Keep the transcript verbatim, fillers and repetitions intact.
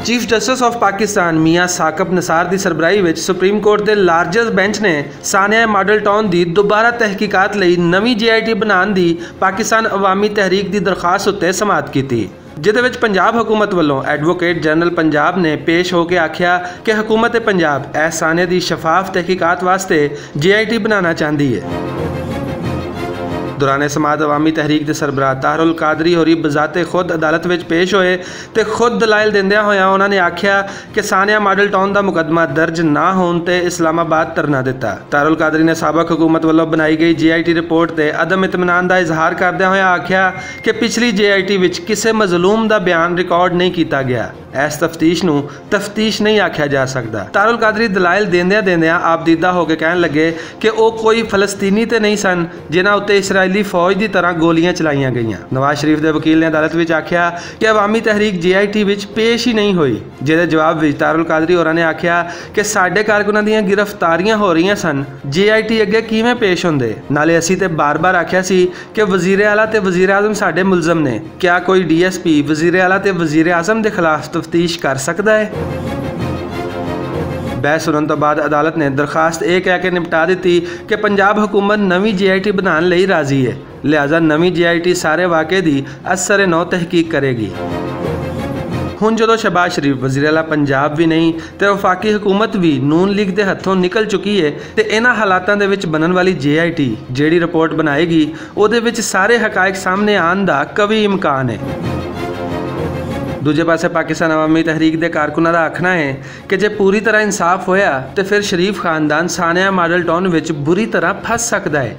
چیف جسٹس آف پاکستان میاں ثاقب نثار دی سربراہی وچ سپریم کورٹ دے لارجسٹ بینچ نے سانحہ ماڈل ٹاؤن دی دوبارہ تحقیقات لئی نویں جے آئی ٹی بنان دی پاکستان عوامی تحریک دی درخواست اتے سماعت کیتی، جدے وچ پنجاب حکومت ولوں ایڈووکیٹ جنرل پنجاب نے پیش ہو کے آکھیا کہ حکومت پنجاب احسانے دی شفاف تحقیقات واسطے جے آئی ٹی بنانا چاہندی ہے۔ دوران سماعت عوامی تحریک دے سربراہ طاہر القادری ہوری بذات خود عدالت وچ پیش ہوئے تے خود دلائل دیندیاں ہویاں انہاں نے آکھیا کہ سانحہ ماڈل ٹاؤن دا مقدمہ درج نہ ہون تے اسلام آباد دھرنا دتا۔ طاہر القادری نے سابق حکومت ولوں بنائی گئی جے آئی ٹی رپورٹ تے عدم اطمینان دا اظہار کردیاں ہویاں آکھیا کہ پچھلی جے آئی ٹی وچ کسے مظلوم دا بیان ریکارڈ نہیں کیتا گیا۔ ایس تفتیش نوں تفتیش نہیں آکھیا جا سکدا۔ طاہر القادری دلائل دیندیاں دیندیاں آپ دیدہ ہو کے کہن لگے کہ او کوئی فلسطینی تے نہیں سن جنہاں اتے اسرائیلی فوج دی طرح گولیاں چلائیاں گئیاں۔ نواز شریف دے وکیل نے عدالت وچ آکھیا کہ عوامی تحریک جے آئی ٹی وچ پیش ہی نہیں ہوئی، جہدے جواب وچ طاہر القادری ہوراں نے آکھیا کہ ساڈے کارکناں دیاں گرفتاریاں ہو رہیاں سن، جے آئی ٹی اگے کیویں پیش ہوندے؟ نالے اسی تے بار بار آکھیا سی کہ وزیر اعلیٰ تے وزیر اعظم ساڈے ملزم نے۔ کیا کوئی ڈی ایس پی وزیر اعلیٰ تے وزیر اعظم دے خلاف تفتیش کر سکدا ہے؟ بحث سنن تو بعد عدالت نے درخواست اے کہہ کے نپٹا دتی کہ پنجاب حکومت نویں جے آئی ٹی بنان لئی راضی ہے، لہذا نویں جے آئی ٹی سارے واقعے دی اثر نو تحقیق کرے گی۔ ہن جدوں شہباز شریف وزیر اعلیٰ پنجاب بھی نہیں تے وفاقی حکومت بھی نون لیگ دے ہتھوں نکل چکی ہے، تے انہاں حالاتاں دے وچ بنن والی جے آئی ٹی جیڑی رپورٹ بنائے گی، اوہدے وچ سارے حقائق سامنے آن دا کوئی امکان ہے۔ دوجے پاسے پاکستان عوامی تحریک دے کارکناں دا آکھنا ہے کہ جے پوری طرح انصاف ہویا تے پھر شریف خاندان سانحہ ماڈل ٹاؤن وچ بری طرح پھس سکدا ہے۔